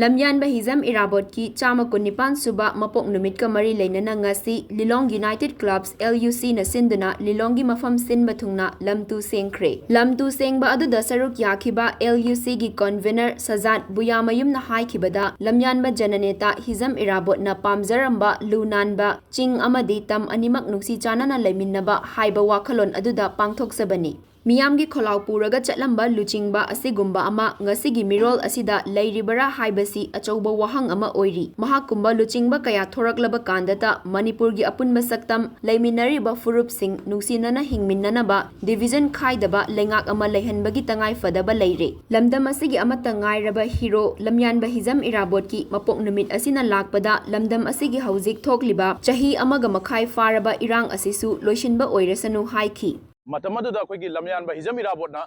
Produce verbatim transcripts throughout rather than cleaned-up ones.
ꯂꯝꯌꯥꯟꯕ ꯍꯤꯖꯝ ꯏꯔꯥꯕꯣꯠꯀꯤ ꯆꯥꯝꯃ ꯀꯨꯟꯅꯤꯄꯥꯟ ꯁꯨꯕ ꯃꯄꯣꯛ ꯅꯨꯃꯤꯠꯀ ꯃꯔꯤ ꯂꯩꯅꯅ ꯉꯁꯤ ꯂꯤꯂꯣꯡ ꯌꯨꯅꯥꯏꯇꯦꯗ ꯀ꯭ꯂꯕꯁ, LUC, ꯅ ꯁꯤꯟꯗꯨꯅ ꯂꯤꯂꯣꯡꯒꯤ ꯃꯐꯝ ꯁꯤꯟꯕ ꯊꯨꯡꯅ ꯂꯝꯇꯨ ꯁꯦꯡꯈ꯭ꯔꯦ꯫ ꯂꯝꯇꯨ ꯁꯦꯡꯕ ꯑꯗꯨꯗ ꯁꯔꯨꯛ ꯌꯥꯈꯤꯕ LUC ꯒꯤ ꯀꯟꯚꯤꯅꯔ ꯁꯖꯥꯠ ꯕꯨꯌꯥꯃꯌꯨꯝꯅ ꯍꯥꯏꯈꯤꯕꯗ, ꯂꯝꯌꯥꯟꯕ ꯖꯅꯅꯦꯇꯥ ꯍꯤꯖꯝ ꯏꯔꯥꯕꯣꯠꯅ ꯄꯥꯝꯖꯔꯝꯕ ꯂꯨ ꯅꯥꯟꯕ ꯆꯤꯡ ꯑꯃꯗꯤ ꯇꯝ ꯑꯅꯤꯃꯛ ꯅꯨꯡꯁꯤ ꯆꯥꯟꯅꯅ ꯂꯩꯃꯤꯟꯅꯕ ꯍꯥꯏꯕ ꯋꯥꯈꯜꯂꯣꯟ ꯑꯗꯨꯗ ꯄꯥꯡꯊꯣꯛꯆꯕꯅꯤ꯫ ꯃꯤꯌꯥꯝꯒꯤ ꯈꯣꯜꯂꯥꯎ ꯄꯨꯔꯒ ꯆꯠꯂꯝꯕ ꯂꯨꯆꯤꯡꯕ ꯑꯁꯤꯒꯨꯝꯕ ꯑꯃ ꯉꯁꯤꯒꯤ ꯃꯤꯔꯣꯜ ꯑꯁꯤꯗ ꯂꯩꯔꯤꯕꯔꯥ ꯍꯥꯏꯕꯁꯤ ꯑꯆꯧꯕ ꯋꯥꯍꯪ ꯑꯃ ꯑꯣꯏꯔꯤ꯫ ꯃꯍꯥꯛꯀꯨꯝꯕ ꯂꯨꯆꯤꯡꯕ ꯀꯌꯥ ꯊꯣꯔꯛꯂꯕ ꯀꯥꯟꯗꯇ ꯃꯅꯤꯄꯨꯔꯒꯤ ꯑꯄꯨꯟꯕ ꯁꯛꯇꯝ, ꯂꯩꯃꯤꯟꯅꯔꯤꯕ ꯐꯨꯔꯨꯞꯁꯤꯡ ꯅꯨꯡꯁꯤꯅꯅ ꯍꯤꯡꯃꯤꯟꯅꯅꯕ, ꯗꯤꯚꯤꯖꯟ ꯈꯥꯏꯗꯕ ꯂꯩꯉꯥꯛ ꯑꯃ ꯂꯩꯍꯟꯕꯒꯤ ꯇꯉꯥꯏ ꯐꯗꯕ ꯂꯩꯔꯦ꯫ ꯂꯝꯗꯝ ꯑꯁꯤꯒꯤ ꯑꯃꯠꯇ ꯉꯥꯏꯔꯕ ꯍꯤꯔꯣ ꯂꯝꯌꯥꯟꯕ ꯍꯤꯖꯝ ꯏꯔꯥꯕꯣꯠꯀꯤ ꯃꯄꯣꯛ ꯅꯨꯃꯤꯠ ꯑꯁꯤꯅ ꯂꯥꯛꯄꯗ ꯂꯝꯗꯝ ꯑꯁꯤꯒꯤ ꯍꯧꯖꯤꯛ ꯊꯣꯛꯂꯤꯕ ꯆꯍꯤ ꯑꯃꯒ ꯃꯈꯥꯏ ꯐꯥꯔꯕ ꯏꯔꯥꯡ ꯑꯁꯤꯁꯨ ꯂꯣꯏꯁꯤꯟꯕ ꯑꯣꯏꯔꯁꯅꯨ ꯍꯥꯏꯈꯤ꯫ ꯃꯇꯝ ꯑꯗꯨꯗ ꯑꯩꯈꯣꯏꯒꯤ ꯂꯝꯌꯥꯟꯕ ꯍꯤꯖꯝ ꯏꯔꯥꯕꯣꯠꯅ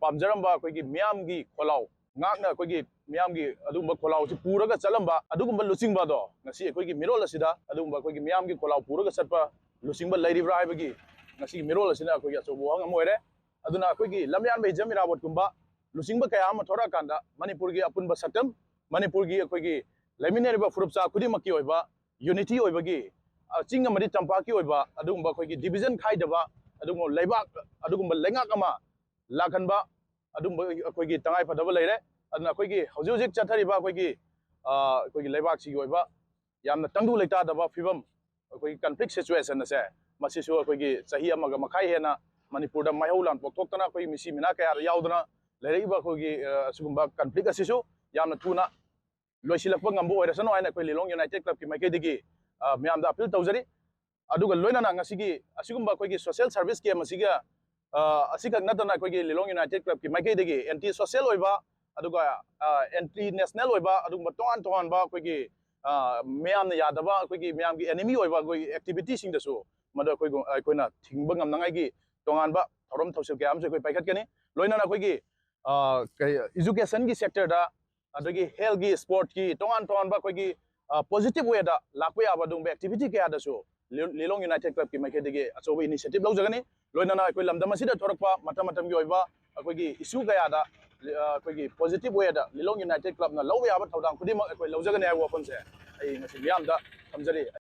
ꯄꯥꯝꯖꯔꯝꯕ ꯑꯩꯈꯣꯏꯒꯤ ꯃꯤꯌꯥꯝꯒꯤ ꯈꯣꯜꯂꯥꯎ ꯉꯥꯛꯅ, ꯑꯩꯈꯣꯏꯒꯤ ꯃꯤꯌꯥꯝꯒꯤ ꯑꯗꯨꯒꯨꯝꯕ ꯈꯣꯜꯂꯥꯎꯁꯤ ꯄꯨꯔꯒ ꯆꯠꯂꯝꯕ ꯑꯗꯨꯒꯨꯝꯕ ꯂꯨꯆꯤꯡꯕ ꯑꯗꯣ ꯉꯁꯤ ꯑꯩꯈꯣꯏꯒꯤ ꯃꯤꯔꯣꯜ ꯑꯁꯤꯗ ꯑꯗꯨꯒꯨꯝꯕ ꯑꯩꯈꯣꯏꯒꯤ ꯃꯤꯌꯥꯝꯒꯤ ꯈꯣꯜꯂꯥꯎ ꯄꯨꯔꯒ ꯆꯠꯄ ꯂꯨꯆꯤꯡꯕ ꯂꯩꯔꯤꯕ꯭ꯔꯥ ꯍꯥꯏꯕꯒꯤ ꯉꯁꯤꯒꯤ ꯃꯤꯔꯣꯜ ꯑꯁꯤꯅ ꯑꯩꯈꯣꯏꯒꯤ ꯑꯆꯧꯕ ꯋꯥꯍꯪ ꯑꯃ ꯑꯣꯏꯔꯦ꯫ ꯑꯗꯨꯅ ꯑꯩꯈꯣꯏꯒꯤ ꯂꯝꯌꯥꯟꯕ ꯍꯤꯖꯝ ꯏꯔꯥꯕꯣꯠꯀꯨꯝꯕ ꯂꯨꯆꯤꯡꯕ ꯀꯌꯥ ꯑꯃ ꯊꯣꯔꯛꯑꯀꯥꯟꯗ ꯃꯅꯤꯄꯨꯔꯒꯤ ꯑꯄꯨꯟꯕ ꯁꯛꯇꯝ, ꯃꯅꯤꯄꯨꯔꯒꯤ ꯑꯩꯈꯣꯏꯒꯤ ꯂꯩꯃꯤꯟꯅꯔꯤꯕ ꯐꯨꯔꯨꯞꯆꯥ ꯈꯨꯗꯤꯡꯃꯛꯀꯤ ꯑꯣꯏꯕ ꯌꯨꯅꯤꯇꯤ ꯑꯣꯏꯕꯒꯤ, ꯑ, ꯆꯤꯡ ꯑꯃꯗꯤ ꯇꯝꯄꯥꯛꯀꯤ ꯑꯣꯏꯕ ꯑꯗꯨꯒꯨꯝꯕ ꯑꯩꯈꯣꯏꯒꯤ ꯗꯤꯚꯤꯖꯟ ꯈꯥꯏꯗꯕ ꯑꯗꯨꯒꯨꯝꯕ ꯂꯩꯕꯥꯛ, ꯑꯗꯨꯒꯨꯝꯕ ꯂꯩꯉꯥꯛ ꯑꯃ ꯂꯥꯛꯍꯟꯕ ꯑꯗꯨꯒꯨꯝꯕ ꯑꯩꯈꯣꯏꯒꯤ ꯇꯉꯥꯏ ꯐꯗꯕ ꯂꯩꯔꯦ꯫ ꯑꯗꯨꯅ ꯑꯩꯈꯣꯏꯒꯤ ꯍꯧꯖꯤꯛ ꯍꯧꯖꯤꯛ ꯆꯠꯊꯔꯤꯕ ꯑꯩꯈꯣꯏꯒꯤ, ꯑ, ꯑꯩꯈꯣꯏꯒꯤ ꯂꯩꯕꯥꯛꯁꯤꯒꯤ ꯑꯣꯏꯕ ꯌꯥꯝꯅ ꯇꯪꯗꯨ ꯂꯩꯇꯥꯗꯕ ꯐꯤꯕꯝ, ꯑꯩꯈꯣꯏꯒꯤ ꯀꯟꯐ꯭ꯂꯤꯛ ꯁꯤꯆꯨꯋꯦꯁꯟ ꯑꯁꯦ, ꯃꯁꯤꯁꯨ ꯑꯩꯈꯣꯏꯒꯤ ꯆꯍꯤ ꯑꯃꯒ ꯃꯈꯥꯏ ꯍꯦꯟꯅ ꯃꯅꯤꯄꯨꯔꯗ ꯃꯩꯍꯧ ꯂꯥꯟ ꯄꯣꯛꯊꯣꯛꯇꯅ ꯑꯩꯈꯣꯏ ꯃꯤꯁꯤ ꯃꯤꯅꯥ ꯀꯌꯥꯗ ꯌꯥꯎꯗꯅ ꯂꯩꯔꯛꯏꯕ ꯑꯩꯈꯣꯏꯒꯤ, ꯑ, ꯑꯁꯤꯒꯨꯝꯕ ꯀꯟꯐ꯭ꯂꯤꯛ ꯑꯁꯤꯁꯨ ꯌꯥꯝꯅ ꯊꯨꯅ ꯂꯣꯏꯁꯤꯜꯂꯛꯄ ꯉꯝꯕ ꯑꯣꯏꯔꯁꯅꯨ ꯍꯥꯏꯅ ꯑꯩꯈꯣꯏ ꯂꯤꯂꯣꯡ ꯌꯨꯅꯥꯏꯇꯦꯗ ꯀ꯭ꯂꯕꯀꯤ ꯃꯥꯏꯀꯩꯗꯒꯤ, ꯑ, ꯃꯌꯥꯝꯗ ꯑꯄꯤꯜ ꯇꯧꯖꯔꯤ꯫ ꯑꯗꯨꯒ ꯂꯣꯏꯅꯅ ꯉꯁꯤꯒꯤ ꯑꯁꯤꯒꯨꯝꯕ ꯑꯩꯈꯣꯏꯒꯤ ꯁꯣꯁꯤꯌꯦꯜ ꯁꯥꯔꯚꯤꯁ ꯀꯦꯝ ꯑꯁꯤꯒ, ꯑ, ꯑꯁꯤꯈꯛ ꯅꯠꯇꯅ ꯑꯩꯈꯣꯏꯒꯤ ꯂꯤꯂꯣꯡ ꯌꯨꯅꯥꯏꯇꯦꯗ ꯀ꯭ꯂꯕꯀꯤ ꯃꯥꯏꯀꯩꯗꯒꯤ ꯑꯦꯟꯇꯤ ꯁꯣꯁꯤꯌꯦꯜ ꯑꯣꯏꯕ, ꯑꯗꯨꯒ, ꯑ, ꯑꯦꯟꯇꯤ ꯅꯦꯁꯅꯦꯜ ꯑꯣꯏꯕ ꯑꯗꯨꯒꯨꯝꯕ ꯇꯣꯉꯥꯟ ꯇꯣꯉꯥꯟꯕ ꯑꯩꯈꯣꯏꯒꯤ, ꯑ, ꯃꯌꯥꯝꯅ ꯌꯥꯗꯕ, ꯑꯩꯈꯣꯏꯒꯤ ꯃꯌꯥꯝꯒꯤ ꯑꯦꯅꯤꯃꯤ ꯑꯣꯏꯕ ꯑꯩꯈꯣꯏꯒꯤ ꯑꯦꯛꯇꯤꯚꯤꯇꯤꯁꯤꯡꯗꯁꯨ ꯃꯗꯨ ꯑꯩꯈꯣꯏ, ꯑꯩꯈꯣꯏꯅ ꯊꯤꯡꯕ ꯉꯝꯅꯉꯥꯏꯒꯤ ꯇꯣꯉꯥꯟꯕ ꯊꯧꯔꯝ ꯊꯧꯁꯤꯜ ꯀꯌꯥ ꯑꯃꯁꯨ ꯑꯩꯈꯣꯏ ꯄꯥꯏꯈꯠꯀꯅꯤ꯫ ꯂꯣꯏꯅꯅ ꯑꯩꯈꯣꯏꯒꯤ, ꯑ, ꯀꯔꯤ, ꯏꯖꯨꯀꯦꯁꯟꯒꯤ ꯁꯦꯛꯇꯔꯗ, ꯑꯗꯒꯤ ꯍꯦꯜꯊꯀꯤ, ꯁ꯭ꯄꯣꯔꯠꯀꯤ, ꯇꯣꯉꯥꯟ ꯇꯣꯉꯥꯟꯕ ꯑꯩꯈꯣꯏꯒꯤ, ꯑ, ꯄꯣꯖꯤꯇꯤꯚ ꯋꯦꯗ ꯂꯥꯛꯄ ꯌꯥꯕ ꯑꯗꯨꯒꯨꯝꯕ ꯑꯦꯛꯇꯤꯚꯤꯇꯤ ꯀꯌꯥꯗꯁꯨ ꯂꯤ-, ꯂꯤꯂꯣꯡ ꯌꯨꯅꯥꯏꯇꯦꯗ ꯀ꯭ꯂꯕꯀꯤ ꯃꯥꯏꯀꯩꯗꯒꯤ ꯑꯆꯧꯕ ꯏꯅꯤꯁꯤꯌꯦꯇꯤꯚ ꯂꯧꯖꯒꯅꯤ꯫ ꯂꯣꯏꯅꯅ ꯑꯩꯈꯣꯏ ꯂꯝꯗꯝ ꯑꯁꯤꯗ ꯊꯣꯔꯛꯄ ꯃꯇꯝ ꯃꯇꯝꯒꯤ ꯑꯣꯏꯕ ꯑꯩꯈꯣꯏꯒꯤ ꯏꯁꯨ ꯀꯌꯥꯗ ꯑꯩꯈꯣꯏꯒꯤ positive way ꯗ ꯂꯤꯂꯣꯡ United Club ꯅ ꯂꯧꯕ ꯌꯥꯕ ꯊꯧꯗꯥꯡ ꯈꯨꯗꯤꯡꯃꯛ ꯑꯩꯈꯣꯏ ꯂꯧꯖꯒꯅꯤ ꯍꯥꯏꯕ ꯋꯥꯐꯝꯁꯦ ꯑꯩ ꯉꯁꯤ ꯃꯤꯌꯥꯝꯗ ꯊꯝꯖꯔꯤ꯫